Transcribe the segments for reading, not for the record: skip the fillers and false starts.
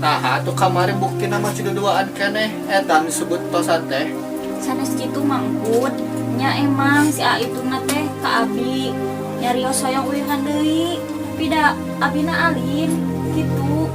Nah, atuh kamari buktina masih duduaan keneh eta nu disebut tosan teh. Sanes kitu, Mangpud. Nya emang si A itu na teh ka abi nyarios hoyong uihan deui. Tapi da abina alim gitu.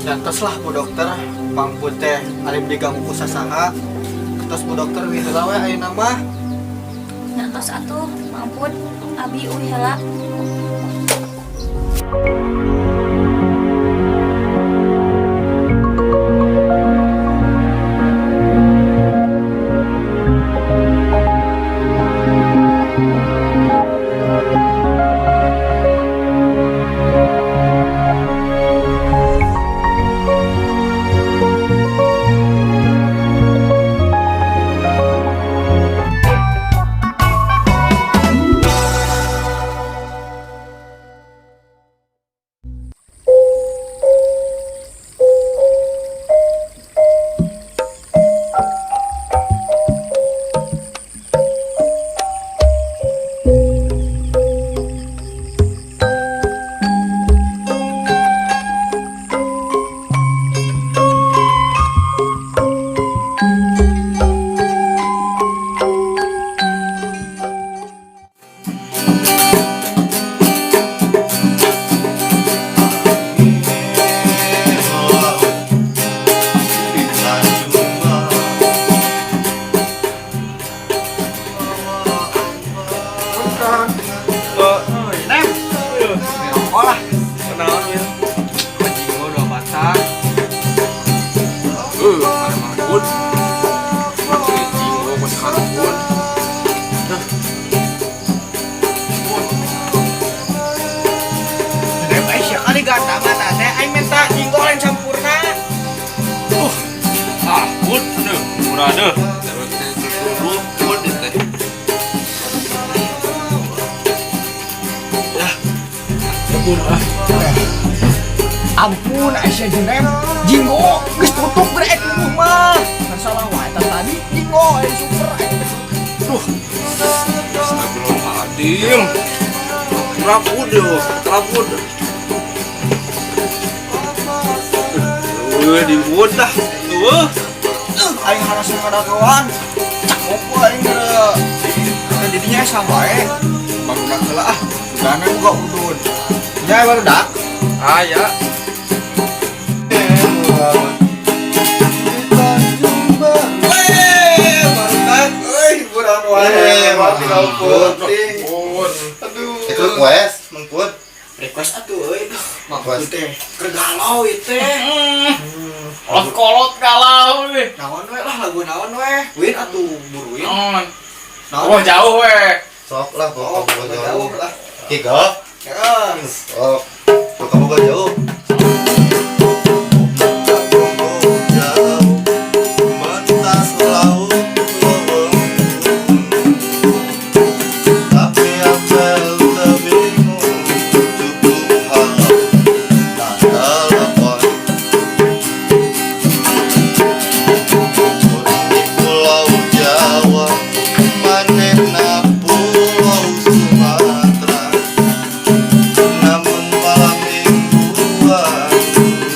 Jantos lah, Bu Dokter, Mangpud teh alim diganggu ku sasaha. Tos, Bu Dokter, uih heula we ayeuna mah. Nya tos atuh, Mangpud, abi uih heula. Punten. Nem. Ngerokok lah. Kenalan ya. Jinggo dua batang. Ada Mangpud. Jinggo masih karepun. Pun. Nem, eh sia kali gata mata teh aing minta jinggo lain sampurna. Ah, pun, aduh, murah deh. Dulu, pun teh. Ya, ampun ah. Ampun, Aisyah jeung Nem. Jinggo geus tutup bre tubuh mah. Kan salah wae tah tadi jinggo aing super aing. Duh, astagfirullahaladzim. Rapun deh, rapun. Di dah. Tuh. Aing harus ngadagoan. Cakep aing geura. Teh didinya sama wae. Barudak heula ah. Sugana boga udud. Nya barudak. Ah ya. Weh, barudak euy, hiburan wae, mati putih. Pun. Aduh. Itu request, Mangpud. Request atuh euy. Mangpud teh keur galau ieu teh. Kolot kolot galau nih. Naon we lah lagu naon we? Win atuh buruin. Non. Naon? Oh jauh we. Sok lah, Oh, kok kamu jauh jauh. lah. Tiga. Ya. Sok. Kok kamu gak jauh. Jauh, mentas laut leuweung. Tapi apel teu bingung, cukup halo na telepon. Di Pulau Jawa, manehna Pulau Sumatera. Namun malam mingguan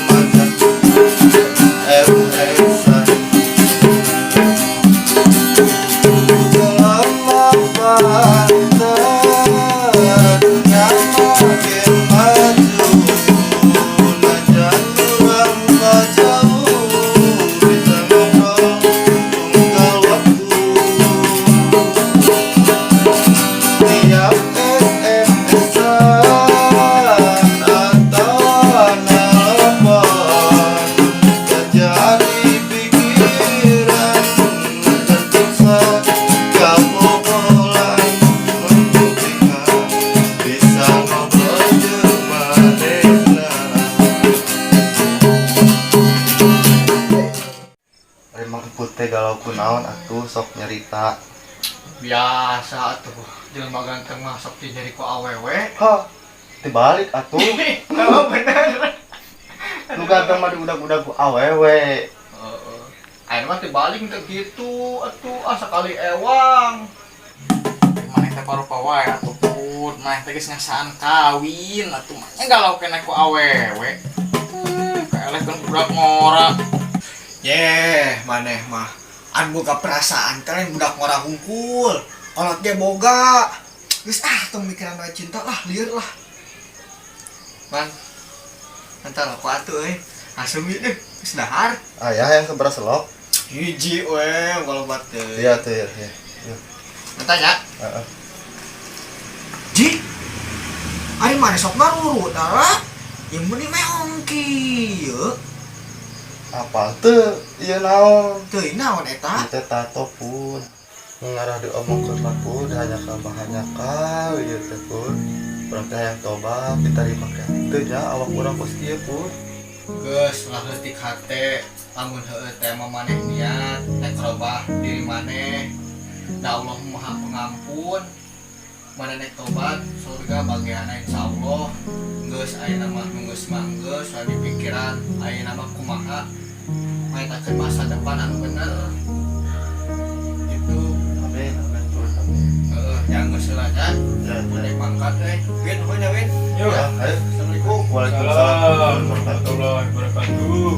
macan MS-an. Selama panten makin maju, najan urang jauh bisa ngobrol unggal waktu. Tiap SMS-an atau nelpon, jadi pikiran dan bisa kabogolan membuktikan bisa ngobrol jeung manehna. Ari Mangpud teh galau kunaon atuh, sok nyerita. Biasa atuh, jelema ganteng mah sok nyeri ku awewe. Hah, dibalik atuh. Oh, bener. Nu ganteng mah diudag-udag ku awewe. Heeh. Ayeuna mah tibalik teu kitu atuh, ah sakali ewang. Maneh teh parupa wae atuh, Put. Maneh teh geus ngasaan kawin atuh. Maneh galau keneh ku awewe. Kaeleh. Budak ngora. Yeh, maneh mah an boga perasaan kalian budak ngora hungkul. Kolot ge boga. Geus ah tong mikiran wae cinta lah, lieur lah. Man. Entar aku atuh euy. Asem ieu deh, geus dahar. Ayah yang seberas selok. Hiji we kalau bat teh. Iya tuh ya. Iya. Iya. Entah ya. Heeh. Ji. Ari maneh sok ngarurut lah. Yang meni meong kieu. Apa tuh? Iya naon? Teuing naon eta? Ieu teh tato pun. Ngarah diomongkeun mah pun hanya kal ieu teh pun. Urang teh hayang tobat diterima teh. Teu nya awak urang kos kieu pun. Geus lah leutik hate lamun heueuh teh mah maneh niat rek robah diri maneh. Da Allah Maha Pengampun. Maneh nek tobat surga bagianna insyaallah. Geus ayeuna mah nu geus mah geus ulah dipikiran ayeuna mah kumaha maetakeun masa depan anu bener. Gitu. Amin amin pun amin. Heeh, yang geus heula nya. Ya, ya. Rek mangkat euy. Win, nuhun ya Win. Yuk. Ya, ayo. Assalamualaikum. Waalaikumsalam warahmatullahi wabarakatuh.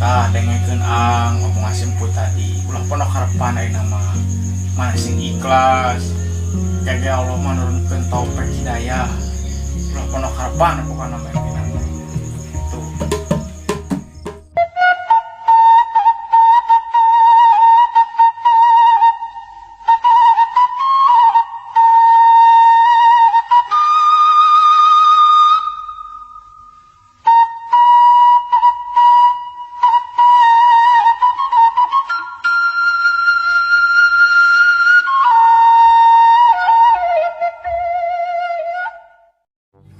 Tah dengekeun ang ngomong asim tadi. Ulah pondok harapan ayeuna mah. Mana sing ikhlas. Kage Allah mah nurunkeun taufik hidayah. Ulah pondok harapan pokokna mah intina mah. Tuh.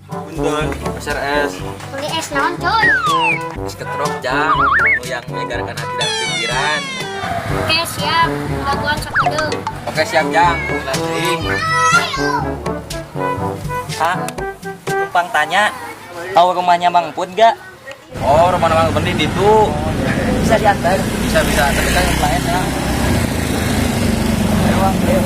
Punten, SRS. Beli es naon coy? Es ketrok jang, nu yang menyegarkan hati dan pikiran. Oke siap, laguan sakedeung. Oke siap jang, nanti. Kak, numpang tanya, tahu rumahnya Mang Put gak? Oh, rumah Mang Bendi di itu. Bisa diantar? Bisa bisa, tapi kan yang lain ya. Ayo, Bang. Ayo.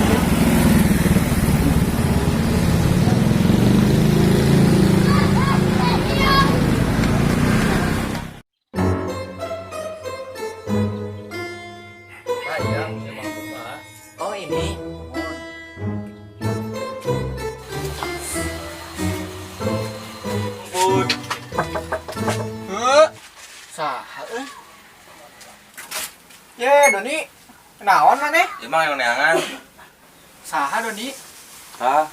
Pak, iya, emang rumah. Oh, ini. Put. Heuh. Saha euy? Ye, Doni. Naon maneh? Emang yang neangan. Saha Doni? Hah?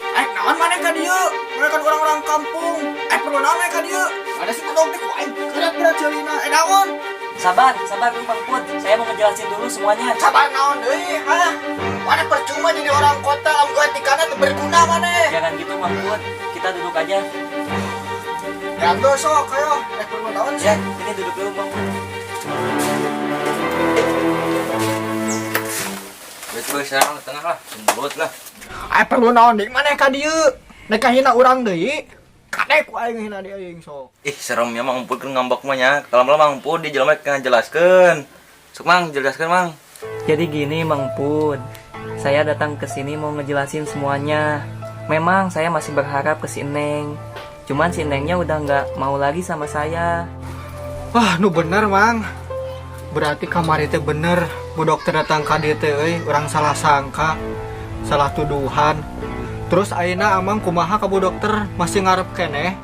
Eh, naon maneh ka dieu? Mereka kan orang-orang kampung. Eh, perlu naon maneh ka dieu? Ada si kodok teh ku aing gerak-gerak ceulina. Eh, naon? Sabar, sabar dulu Mang Put. Saya mau ngejelasin dulu semuanya. Sabar naon deui, hah? Maneh percuma jadi orang kota lamun etikana teu berguna maneh. Jangan gitu Mang Put. Kita duduk aja. Ya geus sok ayo, rek perlu naon Ya, sih? ini duduk dulu Mang Put. Wes wes sekarang di tengah lah, mulut lah. Eh, perlu naon deui maneh ka dieu? Nek kahina urang deui. Kadek ku aing hina di aing sok. Ih, seremnya Mang Put kan ngambek mah nya. Kalau malah Mang Put di jelema kan jelaskeun. Sok Mang, jelaskeun Mang. Jadi gini Mang Put, saya datang ke sini mau ngejelasin semuanya. Memang saya masih berharap ke si Neng. Cuman si Nengnya udah nggak mau lagi sama saya. Wah, nu bener, Mang. Berarti kamari teh bener. Bu dokter datang ka dieu teh euy, urang salah sangka, salah tuduhan. Terus ayeuna amang kumaha ka bu dokter masih ngarep keneh?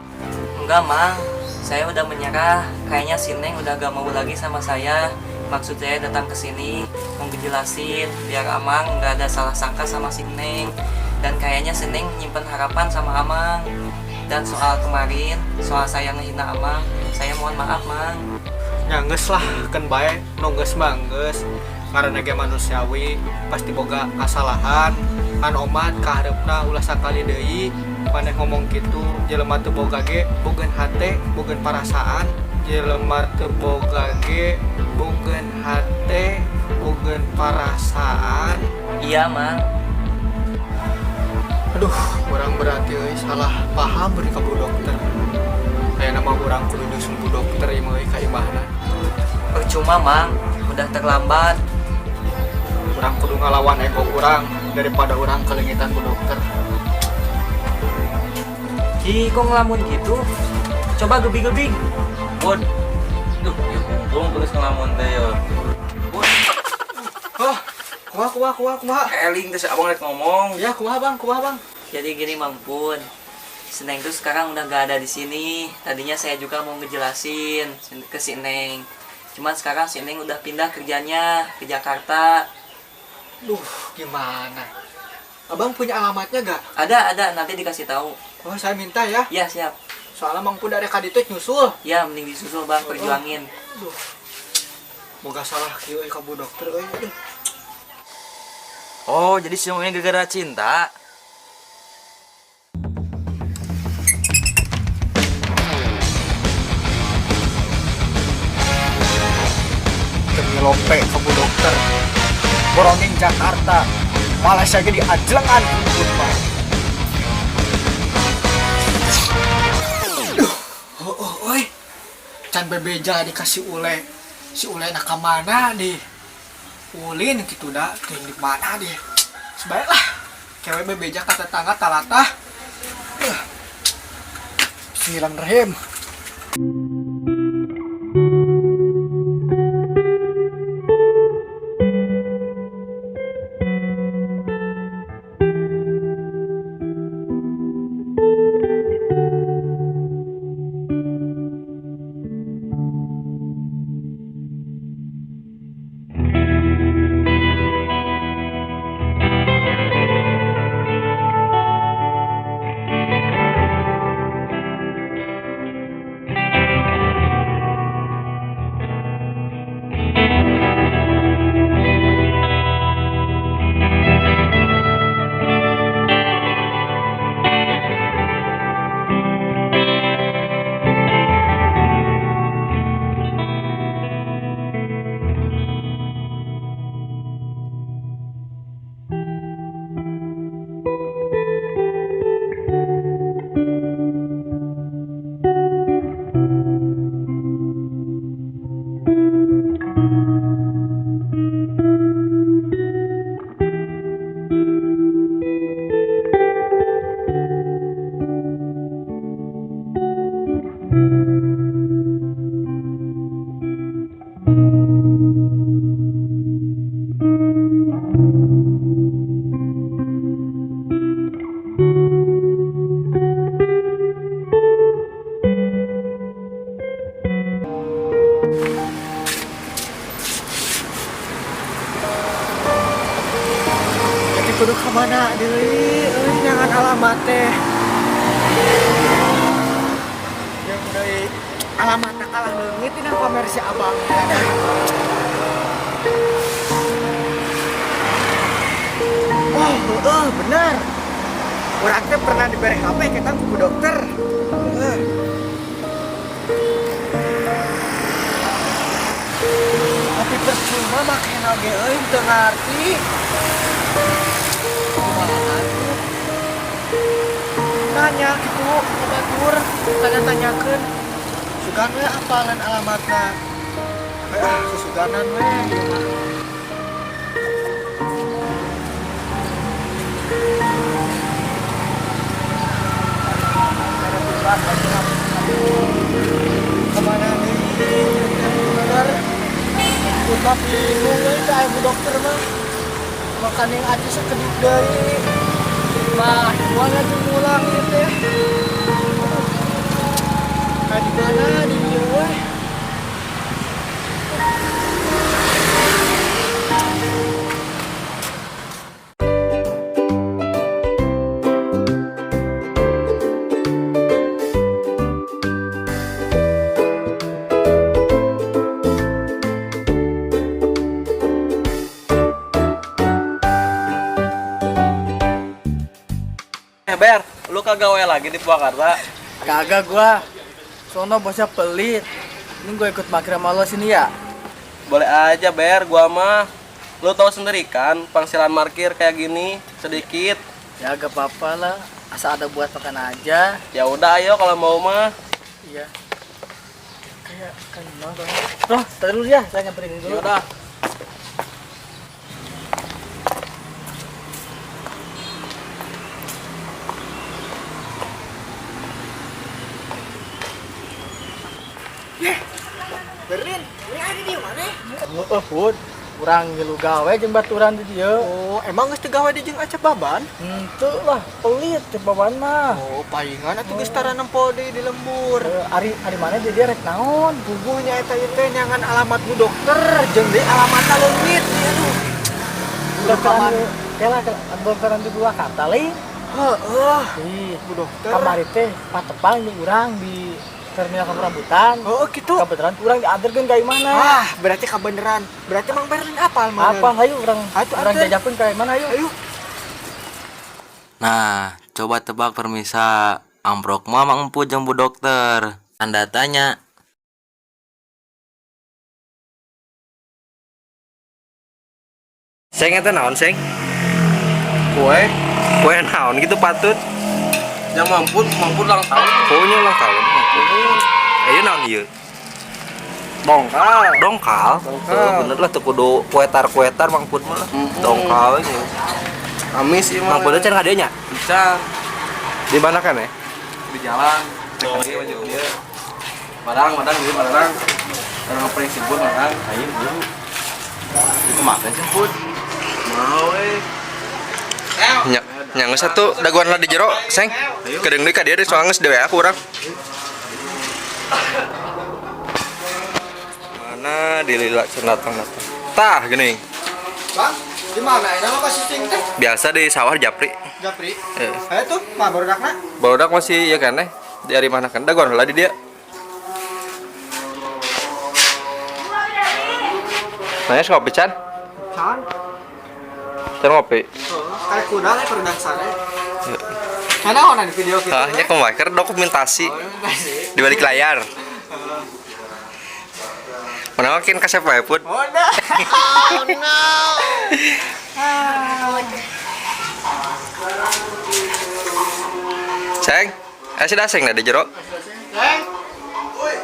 Enggak, Mang. Saya udah menyerah. Kayaknya si Neng udah gak mau lagi sama saya. Maksud saya datang ke sini mau ngejelasin biar Amang nggak ada salah sangka sama si Neng. Dan kayaknya si Neng nyimpen harapan sama Amang. Dan soal kemarin, soal saya ngehina Amang, saya mohon maaf, Mang. Ya geus lah, keun bae, nu geus mah geus. Ngaranna ge manusiawi, pasti boga kasalahan. Ngan omat kahareupna ulah sakali deui maneh ngomong kitu, jelema teu boga ge bogeun hate, bogeun parasaan. Jelema teu boga ge bogeun hate, bogeun parasaan. Iya, Mang. Aduh, urang berarti euy salah paham beri ka bu dokter. Aya nama urang kudu nyusun bu dokter ieu mah euy ka imahna. Percuma, Mang. Udah terlambat. Urang kudu ngalawan ego urang daripada urang kelengitan bu dokter. Hi, kok ngelamun gitu? Coba gebing-gebing. Pun. Duh, ya kumpul tulis ngelamun teh yo. Pun, Oh, kumaha kumaha kumaha kumaha. eling teh si abang rek ngomong. Ya kumaha bang, kumaha bang. Jadi gini Mang Pun, si Neng tuh sekarang udah gak ada di sini. Tadinya saya juga mau ngejelasin ke si Neng. Cuman sekarang si Neng udah pindah kerjanya ke Jakarta. Duh, gimana? Abang punya alamatnya gak? Ada, nanti dikasih tahu. Oh, saya minta ya. Ya, siap. Soalnya Mang Pun dari kaditu nyusul. Ya, mending disusul Bang, perjuangin. Duh. Moga salah kieu euy ka bu dokter euy. Aduh. Oh, jadi semua ini gara-gara cinta. Demi lompe ke bu dokter. Borongin Jakarta. Malaysia ge diajlengan ku Pun mah. Duh, oh, oh, oi. Can bebeja dikasih ule. Si ule nak ka mana deh? Ulin gitu dah, teuing di mana deh. Sebaiklah kewe bebeja ka tetangga talatah. Bismillahirrahmanirrahim. Jadi kudu ka mana deui euy, jangan alamat teh. Jeung deui alamatna kalah leungit dina pamer si abang. Oh, heeh, bener. Urang teh pernah diberi HP kita ku dokter. Heeh. Tapi percuma make ge euy, teu ngarti. Kumaha tuh? Nanya gitu ke batur, tanya-tanyakeun. Sugan we apalan alamatna. Ah, susuganan we ieu mah. Kemana nih? Bener. Udah bingung euy teh aya bu dokter mah. Makan yang aja sakedip deui. Mah, gua lagi mulang ieu teh. Kayak di mana di dieu we? Eh, Ber, lu kagak gawe lagi di Purwakarta? Kagak gua. Sono bosnya pelit. Ini gue ikut makrab sama lo sini ya. Boleh aja, Ber, gua mah. Lu tahu sendiri kan, penghasilan parkir kayak gini sedikit. Ya gak apa-apa lah. Asal ada buat makan aja. Ya udah ayo kalau mau mah. Iya. Kayak kenal dong. Roh, tar dulu ya, saya nyamperin dulu. Ya udah. Berlin, ini ada di mana? Heeh, Put. Urang ngilu gawe jeung baturan di dieu. Oh, emang geus teu gawe di jeung Acep Baban? Henteu lah, pelit cek Baban mah. Oh, palingan atuh geus tara nempo deui di lembur. Ari ari mana di dieu rek naon? Bubuhnya eta ieu teh nyangan alamat bu dokter jeung deui alamatna leungit. Aduh. Dokteran kela dokteran di Purwakarta lain. Heeh, Ih, bu dokter. kamari teh patepang jeung urang di terminal Kampung Rambutan. Heeh, kitu. Kebetulan urang diantarkeun ka imahna. Ah, berarti kabeneran. Berarti Mang Berlin apal mana? Apa hayu urang Atuh, urang anter. Jajakeun ka imahna hayu. Ayo. Nah, coba tebak permisa. Amprok mah Mang Emput jeung Bu Dokter. Anda tanya. Seng, eta naon, Seng? Kue. Kue naon gitu patut? Yang mampu mampu ulang tahun. Pokoknya ulang tahun. Ayo naon ieu? Dongkal. Dongkal. Dongkal. Tuh, bener lah tuh kudu kuetar-kuetar Mang Put mah lah. Dongkal ini. Amis ieu mah. Mang Put can ka dieu nya? Bisa. Di mana kan ya? Di jalan. Cek dia baju dia. Barang, barang, dia barang. Barang apa yang siput barang. Ayo, buru. Itu makan sih, Put. Mau eh. Nya, nya geus atuh dagoan lah di jero, Seng. Kedeung deui ka dieu soalnya geus dewe aku urang. Mana dilila can datang-datang. Tah geuning. Bang, di mana ini mah kasih cing teh? Biasa di sawah japri. Japri. Eh. Ayo tuh, mah barudakna. Barudak masih ya kan eh dari mana kan dagoan lah di dia. Nanya ngopi can? Can. Can ngopi. Kayak kuda lah barudak sare. Karena orang di video gitu. Ah, nya kumaha keur dokumentasi di balik layar. Mana makin kasep wae Put. Oh, nah. Oh no. Seng, eh si daseng nah di jero. Ceng. Woi,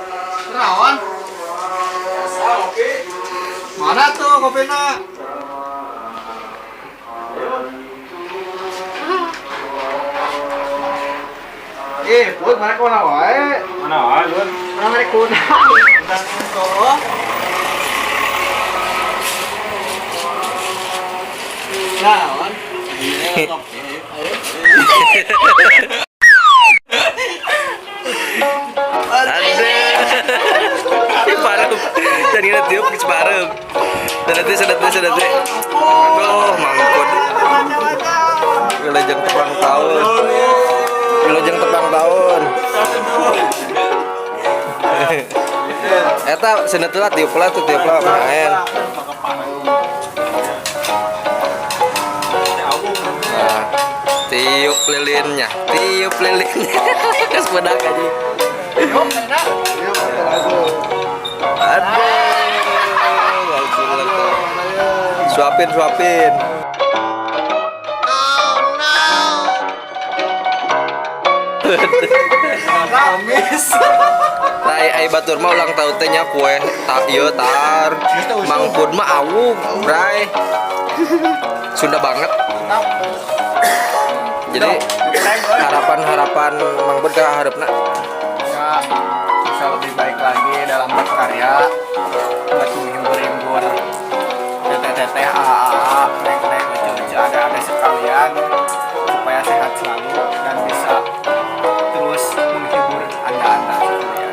rawan. Mana tuh kopina? Eh, Put, mana kemana wae? Mana wae, Lur? Mana mereka kuda? Oh. Naon? Aduh. Parem. Jadi nanti tiup geus parem. Dan nanti sedet sedet. Aduh, mangkut. Wilujeng tepang tahun. Wilujeng tepang tahun. Eta sedet lah tiup lah tuh tiup lah main. Nah, tiup lilinnya, tiup lilinnya. Geus bedak aja. Aduh, suapin, suapin. Oh no. Kamis. Nah, ai batur mah ulang tahun teh nya kue tak ieu tar. Mang Pud mah awug, bray. Sunda banget. Jadi harapan-harapan Mang Pud ka hareupna? Ya, bisa lebih baik lagi dalam berkarya, buat menghibur-hibur teteh-teteh, aa, neng-neng, lucu-lucu, ada-ada sekalian supaya sehat selalu dan bisa terus menghibur anda-anda sekalian.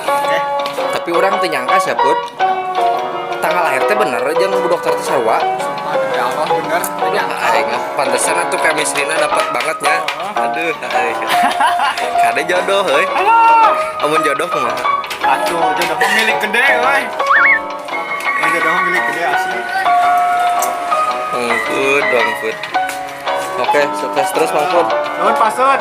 Oke. Tapi orang teu nyangka sih, Put. Tanggal lahir teh bener jeung bu dokter teh sarua. Sumpah demi Allah bener. Aing pantesan atuh chemistry-na dapat banget nya. Aduh, aing. Kade jodoh euy. Amun jodoh kumaha? Atuh jodoh milik gede euy. Jodoh milik gede asli. Mang Pud, Bang Pud. Oke, sukses terus Mang Pud. Nuhun Pasut.